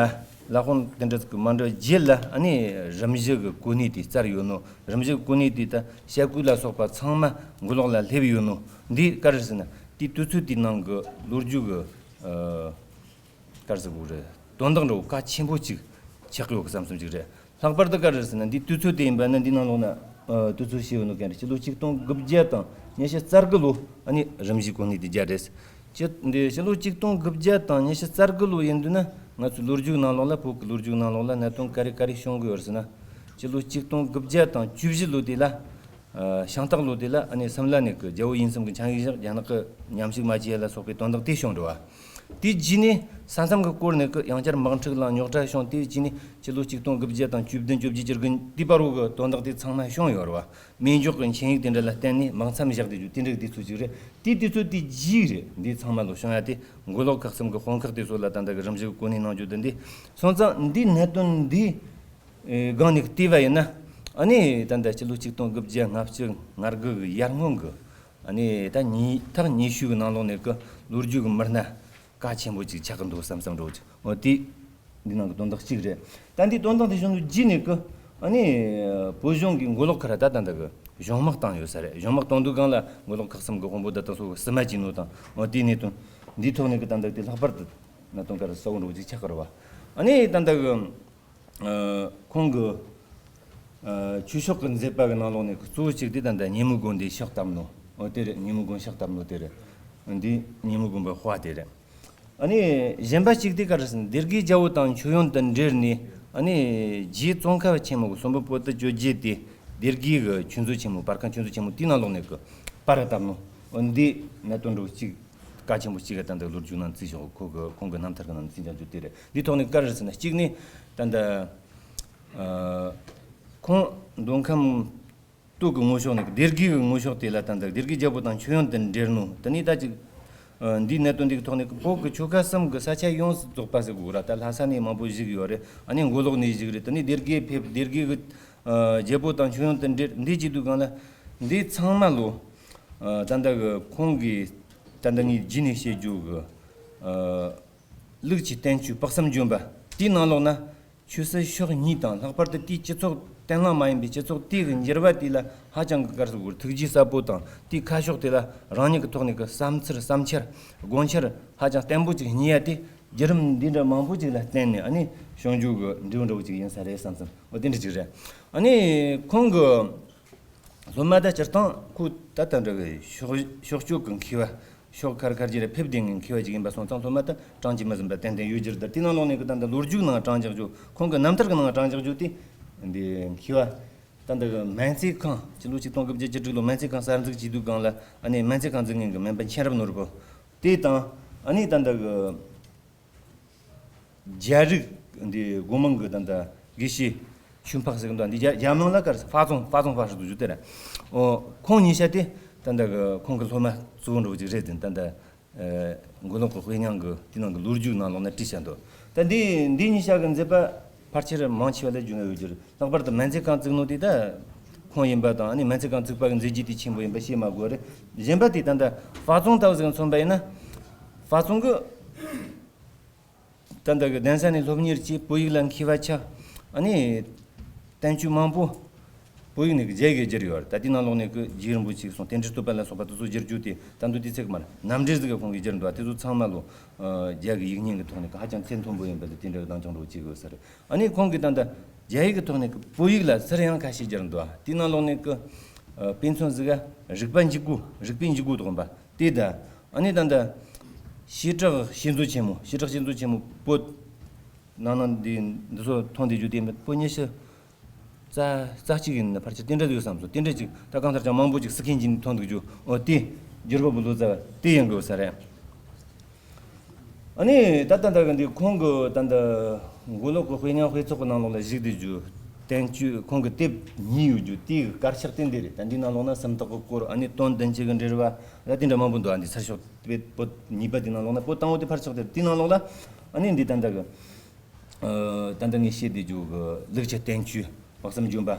ལ་དཔོན་དེ་འདྲ་གི་མ་འདྲ་བརྒྱད་ལ། ཨ་ནི་རིམ་བཞི་གི་གོ་གནས་དེ་བསྩལ་ཡོད་ནོ། རིམ་བཞི་གི་གོ་གནས་དེ་ད་ཞབས་སྐུ་ལ་སོགས་པ་ཚང་མ་མགོ་ལོག་ལ་སླེབས་ཡོད་ནོ། འདི་ག་རེ་ཟེར་ན། དེའི་དུས་ཚོད་དེའི་ནང་གི་ལོ་རྒྱུས་ཀྱི། ཨ། ག་རེ་ཟེར་དགོས་རེད། དོན་དག་འདྲ་བོ་གལ་ཆེན་པོ་ཅིག་ཆགས་ཡོད་གི་བསམ་བསམ་ཅིག་རེད། ལྷག་པར་དུ་ག་རེ་ཟེར་ན། འདི་དུས་ཚོད་དེ་ཡིན་པ་ན། འདི་ནང་ལོགས་ན། ཨ། དུས་ཚོད་ཤེས་ཡོད་ནོ་གན་རེད། སྤྱི་ལོ་ཆིག་སྟོང་དགུ་བརྒྱ་དང་ཉི་ཤུ་རྩ་དགུ་ལོ། ཨ་ནི་རིམ་བཞིན་གོ་གནས་དེ་བརྒྱབ་རེད། སྤྱི་འདི་སྤྱི་ལོ་ཆིག་སྟོང་དགུ་བརྒྱ་དང་ཉི་ཤུ་རྩ་དགུ་ལོ་ཡིན་དུས་ན། ང་ཚོའི་ལོ་རྒྱུས་ནང་ལོགས་ལ། བོད་ཀྱི་ལོ་རྒྱུས་ནང་ལོགས་ལ་གནད་དོན་ག་རེ་ག་རེ་བྱུང་གི་ཡོད་ཟེར་ན། སྤྱི་ལོ་ཆིག་སྟོང་དགུ་བརྒྱ་དང་བཅུ་བཞི་ལོ་དེ་ལ། ཨ། ཤིང་སྟག་ལོ་དེ་ལ། ཨ་ནི་སིམ་ལ་ནས་གི་རྒྱལ་པོ་ཡིན་སེམས་ཀྱི་ཆིངས་ཡིག་བཞག། རྒྱ་ནག་གི་ཉམས་ཞིབ་མ་བྱས་ལ་སོགས་པའི་དོན་དག་དེ་བྱུང་འགྲོ་བ། དེ་རྗེས་ནས་ས་མཚམས་ཀྱི་སྐོར་ནས་གི་ཡང་བསྐྱར་དམག་འཁྲུག་ལ་རྙོག་དྲ་བྱུང་། དེ་རྗེས་ནས་སྤྱི་ལོ་ཆིག་སྟོང་དགུ་བརྒྱ་དང་བཅུ་བདུན། བཅོ་བརྒྱད། བཅུ་དགུ་དེའི་བར་བོ་གི་དོན་དག་དེ་ཚང་མ་བྱུང་ཡོད་རེད་བ། སྨན་འཇོག་གི་ཆིངས་ཡིག་དེ་འདྲ་ལ་བརྟེན་ནས་དམག་མཚམས་བཞག་བསྡད་རྒྱུ་དེ་འདྲ་གི་དུས་ཚོད་ཅིག་རེད། དེའི་དུས་ཚོད་དེ་རྗེས་རེད། འདི་ཚང་མ་ལོ་བྱུང་ཡ་དེ། མགོ་ལོག་ཁག་གསུམ་གི་དཔོན་ཁག་དེ་ཚོ་ལ་ད་ལྟ་གི་རིམ་བཞིན་གོ་གནས་གནང་རྒྱུ་དེ། འདི་སོང་ཙང་འདི་གནད་དོན་འདི། ཨེ། སྒང་ནས་བལྟས་པ་ཡིན་ན། ཨ་ནི་ད་ལྟ་སྤྱི་ལོ་ཆིག་སྟོང་དགུ་བརྒྱ་ལྔ་བཅུ་ང་དགུ་གི་ཡར་སྔོན་གི། ཨ་ནི་ད་ཉིས་ཐག་ཉེ་ཤོས་ཀྱི་ནང་ལོགས་ནས་གི་ལོ་རྒྱུས་ཀྱི་མི་སྣ་གལ་ཆེན་པོ་ཅིག་ཆགས་ཀྱི་འདུག་བསམ་བསམ་འདྲ་བོ་ཅིག། འོ། དེ་འདི་ནང་གི་དོན་དག་གཅིག་རེད། ད་འདི་དོན་དག་དེ་བྱུང་དུས་རྗེས་ནས་གི། ཨ་ནི་བོད་གཞུང་གི་མགོ་ལོག་ཁ་ར་ད་ད་ལྟ་གི་གཞུང་དམག་བཏང་ཡོད་ས་རེད། གཞུང་དམག་གཏོང་དུས་སྒང་ལ་མགོ་ལོག་ཁག་གསུམ་གི་དཔོན་པོ་ད་ལྟ་ཚོ་གི་བསུ་མ་བྱས་ནོ་དང་། འོ། དེའི་གནད་དོན་འདིའི་ཐོག་ནས་གི་ད་ལྟ་དེ་ལྷག་པར་དུ་གནད་དོན་ག་རེ་གསལ་བོ་འདྲ་བོ་ཅིག་ཆགས་ཀྱི་རེད་བ། ཨ་ནི་ད་ལྟ་གི། ཨ། ཁོང་གི། ཨ། ཆོས་ཕྱོགས་ཀྱི་མཛད་པ་གི་ནང་ལོགས་ནས་གཙོ་བོ་གཅིག་དེ་ད་ལྟ་ཉིན་མོ་དགོན་དེ་ཕྱག་བཏབ་ནོ། འོ། དེ་རེད། ཉིན་མོ་དགོན་ཕྱག་བཏབ་ནོ་དེ་རེད། འདི་ཉིན་མོ་དགོན་པའི་དཔའ་དེ་རེད། ཨ་ནི་གཞན་པ་གཅིག་དེ་ག་རེ་ཟེར་ན། སྡེ་དགེ་རྒྱལ་པོ་དང་མཆོད་ཡོན་དུ་འབྲེལ་ནས། ཨ་ནི་རྗེ་ཙོང་ཁ་པ་ཆེན་མོ་གི་གསུང་འབུམ་པོ་ཏི་བཅོ་བརྒྱད་དེ་སྡེ་དགེ་གི་ཆོས་མཛོད་ཆེན་མོ། པར་ཁང་ཆོས་མཛོད་ཆེན་མོ་དེའི་ནང་ལོགས་ནས་གི་པར་བཏབ་ནོ། འོ། འདི་གནད་དོན་འདྲ་བོ་གཅིག། གལ་ཆེན་པོ་གཅིག་ག་ད་ལྟ་ལོ་རྒྱུས་ནང་བརྩིས་བཞག། ཁོ་གི་ཁོང་གི་རྣམ་ཐར་གི་ནང་བརྩིས་བཞག་རྒྱུ་དེ་རེད། འདིའི་ཐོག་ནས་ག་རེ་ཟེར་ན། གཅིག་ནི་ད་ལྟ། ཨ། ཁོང་མདོ་ཁམས་སྟོད་ཀྱི་ངོས་ཕྱོགས་ནས། སྡེ་དགེ་གི་ངོས་ཕྱོགས་དེ་ལ་ད་ལྟ་སྡེ་དགེ་རྒྱལ་པོ་དང་མཆོད་ཡོན་དུ་འབྲེལ་ནོ། དེ་ནས་ད་ཅིག། ཨ། འདིའི་གནད་དོན་འདི་གི་ཐོག་ནས་བོད་ཀྱི་ཆོལ་ཁ་གསུམ་གྱི་ས་ཆ་ཡོངས་སུ་རྫོགས་པ་ཟེར་དགོས་ར། ད་ལྷ་ས་ནས་མང་པོ་བཞུགས་ཡོད་རེད། ཨ་ནི་མགོ་ལོག་ནས་བཞུགས་རེད། དེ་ནས་སྡེ་དགེ་ཕེབས། སྡེ་དགེ་གི། ཨ། རྒྱལ་པོ་དང་མཆོད་ཡོན་དུ་འབྲེལ། འདི་བྱེད་དུས་སྒང་ལ་འདི་ཚང་མ་ལོ། ཨ། ད་ལྟ་གི་ཁོང་གིས་ད་ལྟ་ངས་རྗེས་ནས་བཤད་རྒྱུ་གི། ཨ། ལུགས་ཀྱི་བསྟན་བཅོས་དཔག་བསམ་ལྗོན་པ་དེའི་ནང་ལོགས་ན། ཆོས་སྲིད་ཕྱོགས་གཉིས་དང་། ལྷག་པར་དུ་དེའི་སྤྱི་ཚོགས་བརྟན་ལྷིང་མ་ཡིན་པའི་སྤྱི་ཚོགས་དེ་གི་འགྱུར་བ་དེ་ལ་ཧ་ཅང་གི་ག་རེ་ཟེར་དགོས། ཐུགས་རྗེ་ཟབ་པོ་དང་། དེའི་ཁ་ཕྱོགས་དེ་ལ་རང་ཉིད་ཀྱི་ཐོག་ནས་གི་བསམ་ཚུལ་བསམ་འཆར་དགོངས་འཆར་ཧ་ཅང་བརྟན་པོ་ཅིག་རྙེད་ཡ་དེ། བརྒྱུད་རིམ་འདི་འདྲ་མང་པོ་ཅིག་ལ་བརྟེན་ནས། ཨ་ནི་བྱུང་རྒྱུ་གི་འབྲས་བུ་འདྲ་བོ་ཅིག་ཡིན་ས་རེད་བསམ་བསམ། འོ། དེ་འདྲ་ཅིག་རེད། ཨ་ནི་ཁོང་གི། སློབ་མ་ད་སྤྱིར་བཏང་ཁོ་ད་ལྟ་འདྲ་གི་ཕྱོགས་ཕྱོགས་སྐྱོད་ཀྱི་མཁས་པ། ཕྱོགས་ཁར་ཁར་གྱི་རེ་ཕེབས་བསྡད་མཁན་མཁས་པ་ཅིག་ཡིན་པ་སོང་ཙང་། སློབ་མ་ད་གྲངས་ཀྱིས་མི་ཟིན་པ་ཏན་ཏན་ཡོད་རྒྱུ་རེད། ད་དེ་ནང་ལོགས་ནས་གི་ད་ལྟ་ལོ་རྒྱུས་ནང་གྲངས་འཇོག་རྒྱུ། ཁོང་གི་རྣམ་ཐར་གི་ནང་གྲངས་འཇོག་རྒྱུ་དེ། འདི་མཁས་པ་ད་ལྟ་གི་སྨན་རྩིས་ཁང་། སྤྱི་ལོ་ཆིག་སྟོང་དགུ་བརྒྱ་བཅུ་དྲུག་ལོ་སྨན་རྩིས་ཁང་གསར་འཛུགས་བྱེད་དུས་སྒང་ལ། ཨ་ནི་སྨན་རྩིས་ཁང་འཛུགས་མཁན་གི་སྨན་པ་མཁྱེན་རབ་ནོར་བུ་དེ་དང་། ཨ་ནི་ད་ལྟ་གི། རྒྱ་རིགས་འདི་སྒོ་མང་གི་ད་ལྟ་དགེ་བཤེས་ཆོས་འཕགས་ཟེར་གི་འདུག། འདི་རྒྱ་རྒྱ་མིང་ལ་ག་རེ་ཟེར། ཧྥ་ཙུང་། ཧྥ་ཙུང་ཧྥ་ཧྲི་ཏུ་ཞུ་དེ་རེད། ཨོ། ཁོང་གཉིས་ཆ་དེ་ད་ལྟ་གི་ཁོང་གི་སློབ་མ་གཙོ་བོ་འདྲ་བོ་ཅིག་རེད་དེ། ད་ལྟ། ཨ། མགོ་ལོག་གི་དཔེ་རྙིང་གི་དེ་ནང་གི་ལོ་རྒྱུས་ནང་ལོགས་ན་བྲིས་བཞག་འདུག། ད་འདི་འདི་གཉིས་ཆ་གི་མཛད་པ་ཕལ་ཆེར་མང་ཆེ་བ་ལ་རྒྱུས་མངའ་ཡོད་རྒྱུ་རེད། ལྷག་པར་དུ་སྨན་རྩིས་ཁང་བཙུགས་ནོ་དེ་ད་ཁོང་ཡིན་པ་དང་། ཨ་ནི་སྨན་རྩིས་ཁང་བཙུགས་པ་གི་མཛད་རྗེས་དེ་ཆེན་པོ་ཡིན་པ་བཤད་མ་དགོས་རེད། གཞན་པ་དེ་ད་ལྟ་ཧྥ་ཙུང་ལྟ་བུ་ཟིག་མཚོན་པ་ཡིན་ན། ཧྥ་ཙུང་གི་ད་ལྟ་གི་གདན་ས་ནས་སློབ་གཉེར་བྱས། བོད་ཡིག་ལ་མཁས་པ་ཆགས། ཨ་ནི་བསྟན་བཅོས་མང་པོ་ བོད་ཡིག་ནས་གི་རྒྱ་ཡིག་གི་བསྒྱུར་ཡོད་རེད། ད་དེའི་ནང་ལོགས་ནས་གི་རྗེ་རིན་པོ་ཆེ་གི་གསུང་རྟེན་འབྲེལ་བསྟོད་པ་ལ་སོགས་པ་དེ་ཚོ་བསྒྱུར་རྒྱུ་དེ་ད་འདུག་དེ་ཚེ་གི་མར་རྣམ་འགྲེལ་ཟིག་གི་ཁོང་གིས་བསྒྱུར་འདུག་དེ་ཚོ་ཚང་མ་ལོ། ཨ། རྒྱ་གི་ཡིག་རྙིང་གི་ཐོག་ནས་གི་ཧ་ཅང་ཚད་མཐོན་པོ་ཡིན་པ་དེ་དེ་འདྲ་གི་སྡིངས་ཆ་འདྲ་བོ་བྱེད་དགོས་ས་རེད། ཨ་ནི་ཁོང་གིས་ད་ལྟ་རྒྱ་ཡིག་གི་ཐོག་ནས་གི་བོད་ཡིག་ལ་ཚུར་ཡང་ཁ་ཤས་བསྒྱུར་འདུག་དེའི་ནང་ལོགས་ནས་གི་ཨ། དཔེ་མཚོན་ཟིག་ག་རིག་པ་འཇུག་སྒོ། རིག་པའི་འཇུག་སྒོ་དགོན་པ་དེ་ད། ཨ་ནི་ད་ལྟ་བྱེ་བྲག་བསྐྱེད་རྫོགས་ཆེན་མོ། བྱེ་བྲག་བསྐྱེད་རྫོགས་ཆེན་མོ་བོད་ནང་ན་འདི་འདི་ཚོ་ཐོན་བསྡད་རྒྱུ་དེ་བོད་ཉི་ཤུ་རྩ་རྩ་གཅིག་ཡིན་ན་ཕལ་ཆེར་དེ་འདྲ་ཡོད་བསམ་སོང་། དེ་འདྲ་ཅིག་ད་གང་ལྟར་ཀྱང་མང་པོ་ཅིག་སི་ཁན་གྱིས་ཐོན་འདུག་རྒྱུ། འོ་དེ་བསྒྱུར་བ་པོ་ལོ་ཙཱ་བ་དེ་ཡིན་དགོས་ས་རེད། ཨ་ནི་ད་ལྟ་ད་གི་འདི་ཁོང་གི་ད་ལྟ་མགོ་ལོག་གི་དཔེ་རྙིང་དཔེ་ཚོགས་ཀྱི་ནང་ལོགས་ལ་གཞིགས་བསྡད་རྒྱུ་བསྟན་བཅོས་ཁོང་གི་དེབ་གཉིས་ཡོད་རྒྱུ་དེའི་དཀར་ཆག་དེ་འདི་རེད། ད་འདིའི་ནང་ལོགས་ན་སུམ་རྟགས་ཀྱི་སྐོར། ཨ་ནི་དོན་བདུན་ཅུ་གི་འགྲེལ་བ། ད་དེ་འདྲ་མང་པོ་འདུག་ཨ་འདི་ཚར་ཤོག་དཔེ་པོ་གཉིས་པ་དེའི་ནང་ལོགས་ན། པོ་དང་པོ་དེ་ཕར་ཆག་དེ་དེའི་ནང་ལོགས་ལ། ཨ་ནི་འདི་ད་ལྟ་གི་ཨ། ད་ལྟ་ངས་བཤད་བསྡད་རྒྱུ་གི་ལུགས་ཀྱི་བསྟན་བཅོས་དཔག་བསམ་ལྗོན་པ།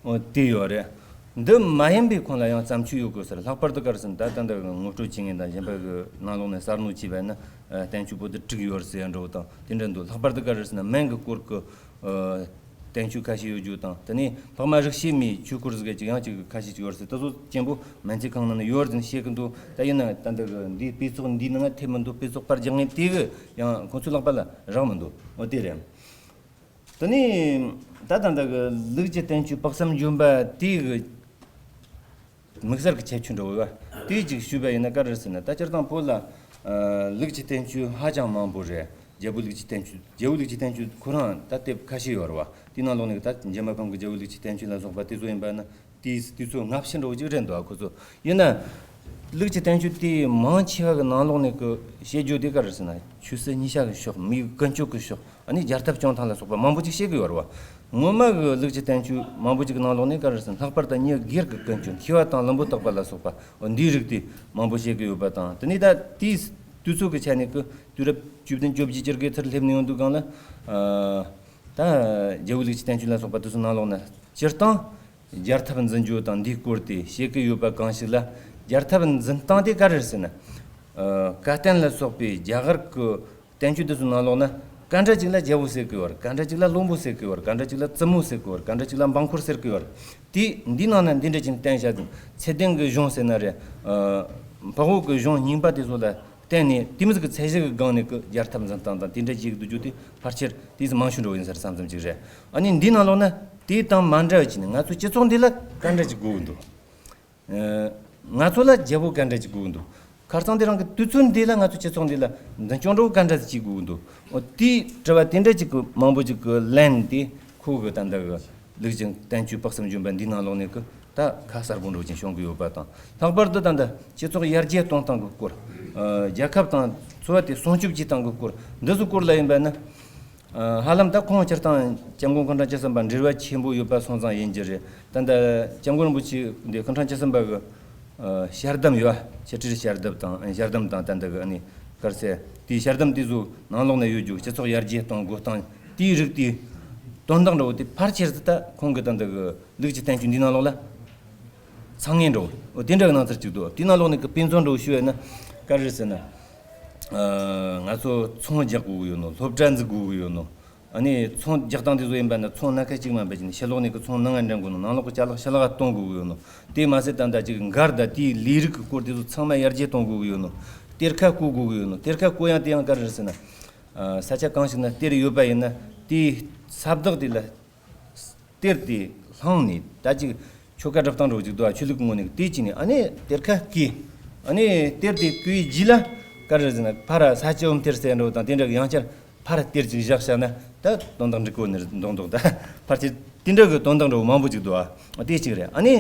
འོ་དེ་ཡོད་རེད། འདི་མ་ཡིན་པའི་ཁོངས་ལ་ཡང་བརྩམས་ཆོས་ཡོད་དགོས་ས་རེད། ལྷག་པར་དུ་ག་རེ་ཟེར་ན་ད་ད་ལྟ་གི་ངོ་སྤྲོད་བྱེད་མཁན་དང་གཞན་པ་གི་ནང་ལོགས་ནས་གསར་སྣོན་བྱས་པ་ཡིན་ན། ཨ། བསྟན་བཅོས་པོ་དེ་དྲུག་ཡོད་རེད་ཟེར་ཡ་འདྲ་བོ་དང་དེ་འདྲ་འདུག་ལྷག་པར་དུ་ག་རེ་ཟེར་ན་སྨན་གྱི་སྐོར་གྱི་ཨ། བསྟན་བཅོས་ཁ་ཤས་ཡོད་རྒྱུ་དང་། དེ་ནས་ལྷག་མ་རིག་བྱེད་མའི་ཆོས་སྐོར་ཟིག་ག་ཅིག་ཡང་ཅིག་ཁ་ཤས་ཅིག་ཡོད་རེད་ཟེར། དེ་ཚོ་གཅེན་པོ་སྨན་རྩིས་ཁང་ནང་ན་ཡོད་རེད་ཟེར་བཤད་གི་འདུག་ད་ཡིན་ན་ད་འདི་གི་འདིའི་དཔེ་ཚོགས་འདིའི་ནང་ན་ཐེབས་མི་འདུག་དཔེ་ཚོགས་པར་རྒྱག་མཁན་དེ་གི་ཡང་ཁོ་ཚོའི་ལག་པ་ལ་རག་མི་འདུག་འོ་དེ་རེད། དེ་ནས་ད་ད་ལྟ་གི་ལུགས་ཀྱི་བསྟན་བཅོས་དཔག་བསམ་ལྗོན་པ་དེ་གི་དམིགས་བསལ་གྱི་ཁྱད་ཆོས་འདྲ་བོ་ཡོད་པ་དེ་ཅིག་ཞུས་པ་ཡིན་ན་ག་རེ་ཟེར་ན། ད་སྤྱིར་བཏང་བོད་ལ་ཨ། ལུགས་ཀྱི་བསྟན་བཅོས་ཧ་ཅང་མང་པོ་རེད། རྒྱལ་པོའི་ལུགས་ཀྱི་བསྟན་བཅོས། རྒྱལ་པོའི་ལུགས་ཀྱི་བསྟན་བཅོས་ཁོ་རང་ད་དེབ་ཁ་ཤས་ཡོད་རེད་བ། དེའི་ནང་ལོགས་ནས་ད་འཇམ་དཔལ་ཁང་གི་རྒྱལ་པོའི་ལུགས་ཀྱི་བསྟན་བཅོས་ལ་སོགས་པ་དེ་ཚོ་ཡིན་པ་ན་དེའི་དུས་ཚོད་ལྔ་བཅུ་འདྲ་བོ་ཅིག་རེད་འདུག་ཁོ་ཚོ། ཡིན་ན་ལུགས་ཀྱི་བསྟན་བཅོས་དེ་མང་ཆེ་བ་གི་ནང་ལོགས་ནས་གི་བཤད་རྒྱུ་དེ་ག་རེ་ཟེར་ན། ཆོས་སྲིད་གཉིས་ཆ་གི་ཕྱོགས། མིའི་ཀུན་སྤྱོད་ཀྱི་ཕྱོགས། ཨ་ནི་རྒྱལ་ཐབས་སྐྱོང་སྟངས་ལ་སོགས་པ་མང་པོ་ཅིག་བཤད་གི་ཡོད་རེད་བ། ངོ་མ་གི་ལུགས་ཀྱི་བསྟན་བཅོས་མང་པོ་ཅིག་གི་ནང་ལོགས་ནས་ག་རེ་ཟེར་ན། ལྷག་པར་དུ་མི་སྒེར་གྱི་ཀུན་སྤྱོད། མཁས་པ་དང་བླུན་པོ་བརྟག་པ་ལ་སོགས་པ། འོ་འདིའི་རིགས་དེ་མང་པོ་བཤད་གི་ཡོད་པ་དང་། དེ་ནས་ད་དེའི་དུས་ཚོད་ཀྱི་ཆ་ནས་གི་དུས་རབས་བཅུ་བདུན་བཅོ་བརྒྱད་ཅིག་གི་ཚུར་སླེབས་ནས་ཡོང་དུས་སྒང་ལ། ཨ། ད་རྒྱལ་པོའི་ལུགས་ཀྱི་བསྟན་བཅོས་ལ་སོགས་པ་དེ་ཚོའི་ནང་ལོགས་ན་སྤྱིར་བཏང་རྒྱལ་ཐབས་འཛིན་རྒྱུ་དང་འདིའི་སྐོར་དེ་བཤད་གི་ཡོད་པ་གང་ཞིག་ལ། རྒྱལ་ཐབས་འཛིན་སྟངས་དེ་ག་རེ་རེད་ཟེར་ན། ཨ། བཀའ་བསྟན་ལ་སོགས་པའི་རྒྱ་གར་གི་བསྟན་བཅོས་དེ་ཚོའི་ནང་ལོགས་ན་ག་འདྲ་ཅིག་ལ་རྒྱལ་པོ་ཟེར་གི་ཡོད་རེད། ག་འདྲ་ཅིག་ལ་བློན་པོ་ཟེར་གི་ཡོད་རེད། ག་འདྲ་ཅིག་ལ་བཙུན་མོ་ཟེར་གི་ཡོད་རེད། ག་འདྲ་ཅིག་ལ་འབངས་འཁོར་ཟེར་གི་ཡོད་རེད། དེ་འདི་ནང་ན་འདི་འདྲ་ཅིག་བསྟན་བཞག་ཟིན། ཚད་ལྡན་གྱི་གཞུང་ཟེར་ན་རེད། ཨ། འཕགས་བོད་ཀྱི་གཞུང་རྙིང་པ་དེ་ཚོ་ལ་བརྟེན་ནས་དེ་མོ་ཟིག་གི་ཚད་གཞི་གི་སྒང་ནས་གི་རྒྱལ་ཐབས་འཛིན་སྟངས་དང་དེ་འདྲ་ཅིག་འདུག་རྒྱུ་དེ་ཕལ་ཆེར་དེ་ཚོ་མང་ཤོས་འགྲོ་ཡིན་ས་རེད་བསམ་བསམ་ཅིག་རེད། ཨ་ནི་འདི་ནང་ལོགས་ན་དེ་དང་མ་འདྲ་བ་ཅིག་ནི་ང་ཚོ་སྤྱི་ཚོགས་འདི་ལ་ག་འདྲ་ཅིག་དགོས་ཀྱི་འདུག་ཨ། ང་ཚོ་ལ་རྒྱལ་པོ་ག་འདྲ་ཅིག་དགོས་ཀྱི་འདུག་ཁ་སང་དེ་རིང་གི་དུས་ཚོད་འདི་ལ་ང་ཚོ་སྤྱི་ཚོགས་འདི་ལ་མདུན་སྐྱོད་འདྲ་བོ་ག་འདྲ་ཅིག་དགོས་ཀྱི་འདུག་འོ་དེའི་དྲི་བ་དེ་འདྲ་ཅིག་གི་མང་པོ་ཅིག་གི་ལན་དེ་ཁོ་གི་ད་ལྟ་གི་ལུགས་ཀྱི་བསྟན་བཅོས་དཔག་བསམ་ལྗོན་པ་འདིའི་ནང་ལོགས་ནས་གི་ད་ཁ་གསལ་པོ་འདྲ་བོ་ཅིག་བྱུང་གི་ཡོད་པ་དང་། ལྷག་པར་དུ་ད་ལྟ་སྤྱི་ཚོགས་ཡར་རྒྱས་གཏོང་སྟངས་ཀྱི་སྐོར། ཨ། རྒྱལ་ཁབ་དང་འཚོ་བ་དེ་སྲུང་སྐྱོབ་བྱེད་སྟངས་ཀྱི་སྐོར། འདི་ཚོའི་སྐོར་ལ་ཡིན་པ་ན། ཨ། ཧ་ལམ་ད་ཁོང་སྤྱིར་བཏང་སྐྱབས་མགོན་སྐུ་ཕྲེང་བཅུ་གསུམ་པ་འབྲེལ་བ་ཆེན་པོ་ཡོད་པ་སོང་ཙང་ཡིན་གྱི་རེད། ད་ལྟ་སྐྱབས་མགོན་རིན་པོ་ཆེ་འདི་སྐུ་ཕྲེང་བཅུ་གསུམ་པ་གི་ཨ། ཞལ་གདམས་ཡོད། ཆེ་ཁྲིར་ཞལ་གདམས་དང་། ཨ། ཞལ་གདམས་དང་། ད་ལྟ་གི་ཨ་ནི་ག་རེ་ཟེར། དེའི་ཞལ་གདམས་དེ་ཚོ་ནང་ལོགས་ན་ཡོད་རྒྱུ་སྤྱི་ཚོགས་ཡར་རྒྱས་གཏོང་དགོས་སྟངས་དེའི་རིགས་དེ་དོན་དག་འདྲ་བོ་དེ་ཕལ་ཆེར་དུ་ད་ཁོང་གི་ད་ལྟ་གི་ལུགས་ཀྱི་བསྟན་བཅོས་འདི་ནང་ལོགས་ལ་ཚང་ངེས་འགྲོ། འོ་དེ་འདྲ་གི་སྣང་ཚུལ་གཅིག་འདུག་དེའི་ནང་ལོགས་ནས་ཀྱི་དཔེ་མཚོན་འགྲོ་ཞུ་བས་ན་ག་རེ་ཟེར་ན། ཨ། ང་ཚོ་ཚོང་རྒྱག་དགོས་ཀྱི་ཡོད་ནོ། སློབ་གྲྭ་འཛུགས་དགོས་ཀྱི་ཡོད་ནོ། ཨ་ནི་ཚོང་རྒྱག་སྟངས་དེ་ཚོ་ཡིན་པ་ན་ཚོང་སྣ་ཁ་གཅིག་མ་འབད་ཀྱི་ནི་ཕྱི་ལོགས་ནས་ཀྱི་ཚོང་ནང་ང་འདྲེན་དགོས་ནོ། ནང་ལོགས་ཀྱི་ཅ་ལག་ཕྱི་ལོགས་གཏོང་དགོས་ཀྱི་ཡོད་ནོ། དེ་མ་ཟད་ད་ལྟ་ཅིག་འགལ་ཟླ་དེའི་ལས་རིགས་ཀྱི་སྐོར་དེ་ཚོ་ཚང་མ་ཡར་རྒྱས་གཏོང་དགོས་ཀྱི་ཡོད་ནོ། གཏེར་ཁ་བརྐོ་དགོས་ཀྱི་ཡོད་ནོ། གཏེར་ཁ་བརྐོ་ཡང་དེ་ཡང་ག་རེ་ཟེར་ན། ཨ། ས་ཆ་གང་ཞིག་ན་གཏེར་ཡོད་པ་ཡིན་ན་དེའི་ས་བདག་དེ་ལ། གཏེར་དེ་བླངས་ནས་ད་ཅིག་ཆོ་ག་སྒྲུབ་སྟངས་འདྲ་བོ་ཅིག་འདུག་ཨ། ཆོས་ལུགས་ངོས་ནས་དེ་བྱས་ནས་ཨ་ནི་གཏེར་ཁ་བརྐོས། ཨ་ནི་གཏེར་དེ་བརྐོས་རྗེས་ལ་ག་རེ་ཟེར་ན་ཕར་ས་སྐྱ་བུམ་གཏེར་ཟེར་འདྲ་བོ་དང་དེ་འདྲ་གི་ཡང་བསྐྱར་ཕར་གཏེར་ཅིག་བཞག་བཞག་ན་ད་དོན་དག་འགྲིག་གོ་ནི་མདོག་མདོག་ད་ཕལ་ཆེར་དེ་འདྲ་གི་དོན་དག་འདྲ་བོ་མང་པོ་ཅིག་འདུག་ཨ། དེ་གཅིག་རེད། ཨ་ནི་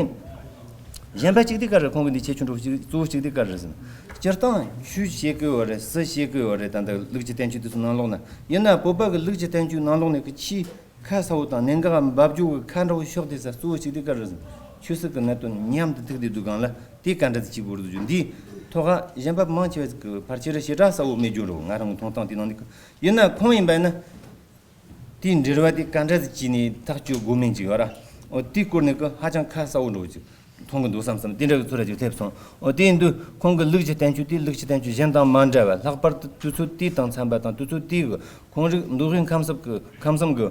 གཞན་པ་གཅིག་དེ་ག་རེ། ཁོང་གི་འདི་ཁྱད་ཆོས་འདྲ་བོ་གཅིག་གཙོ་བོ་གཅིག་དེ་ག་རེ་ཟེར་ན། སྤྱིར་བཏང་ཆོས་བཤད་གི་ཡོད་རེད། སྲིད་བཤད་གི་ཡོད་རེད། ད་ལྟ་ལུགས་ཀྱི་བསྟན་བཅོས་དེ་ཚོ་ནང་ལོགས་ན་ཡིན་ན་བོད་པ་གི་ལུགས་ཀྱི་བསྟན་བཅོས་ནང་ལོགས་ནས་གི་ཆེས་ཁ་གསལ་བོ་དང་གནད་འགག་འབབ་རྒྱུ་གི་ཁ་འདྲ་བོ་ཕྱོགས་དེ་ས་གཙོ་བོ་གཅིག་དེ་ག་རེ་ཟེར་ན། ཆོས་སྲིད་ཀྱི་གནད་དོན་མཉམ་དུ་ཐུག་བསྡད་དུས་སྒང་ལ་དེ་ག་འདྲ་དེ་གཅིག་པོ་རེད་འདུག་འདིའི་ཐོག་ག་གཞན་པ་མང་ཆེ་བ་ཟིག་གི་ཕལ་ཆེར་ཞེ་དྲག་གསལ་བོ་མེད་རྒྱུ་འདྲ་བོ། ང་རང་གི་མཐོང་སྟངས་དེ་ནང་ནས་གི་ཡིན་ན་ཁོང་ཡིན་པ་ཡིན་ན། དེའི་འབྲེལ་བ་དེ་ག་འདྲ་ཟིག་བྱས་ནས་ཐག་གཅོད་དགོས་མིན་ཅིག་ཡོད་ར། འོ་དེའི་སྐོར་ནས་གི་ཧ་ཅང་ཁ་གསལ་བོ་འདྲ་བོ་ཅིག་མཐོང་གི་འདུག་བསམ་བསམ་དེ་འདྲ་གི་ཚོར་བ་ཅིག་སླེབས་སོང་། འོ་དེ་ཡིན་དུས་ཁོང་གི་ལུགས་ཀྱི་བསྟན་བཅོས་དེ་ལུགས་ཀྱི་བསྟན་བཅོས་གཞན་དང་མ་འདྲ་བ། ལྷག་པར་དུ་དུས་ཚོད་དེ་དང་འཚམ་པ་དང་དུས་ཚོད་དེའི་གི་ཁོང་རིགས་མདོ་དབུས་ཁམས་གསུམ་གི་ཁམས་གསུམ་གི་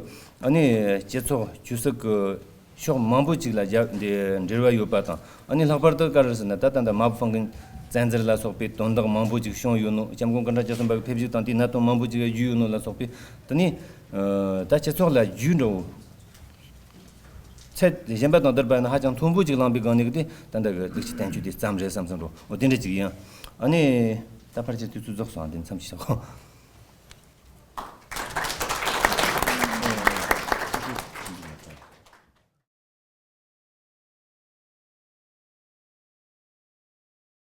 ཨ་ནི་སྤྱི་ཚོགས་ཆོས་སྲིད་གི་ ཕྱོགས་མང་པོ་ཅིག་ལ་རྒྱབ་འདི་འབྲེལ་བ་ཡོད་པ་དང་། ཨ་ནི་ལྷག་པར་དུ་ག་རེ་ཟེར་ན། ད་ད་ལྟ་མ་པ་ཧྥང་ཀིན་བཙན་འཛུལ་ལ་སོགས་པའི་དོན་དག་མང་པོ་ཅིག་བྱུང་ཡོད་ནོ། སྐྱབས་མགོན་སྐུ་ཕྲེང་བཅུ་གསུམ་པ་གི་ཕེབས་བཞུགས་དང་དེའི་གནད་དོན་མང་པོ་ཅིག་བརྒྱུད་ཡོད་ནོ་ལ་སོགས་པའི། དེ་ནི་ད་སྤྱི་ཚོགས་ལ་རྒྱུས་འགྲོ་ཚད་གཞན་པ་དང་བསྡུར་བ་ན་ཧ་ཅང་མཐོན་པོ་ཅིག་བླངས་པའི་སྒང་ནས་གི་དེ་ད་ལྟ་གི་ལུག་ཁྱུ་བསྟན་བཅོས་དེ་ཙམ་རེད་བསམ་བསམ་འགྲོ། འོ་དེ་འདྲ་ཅིག་ཡིན། ཨ་ནི་ད་ཕལ་ཆེར་དུས་ཚོད་རྫོགས་སོང་། དེ་མཚམས་ཅིག་བཞག་གོ།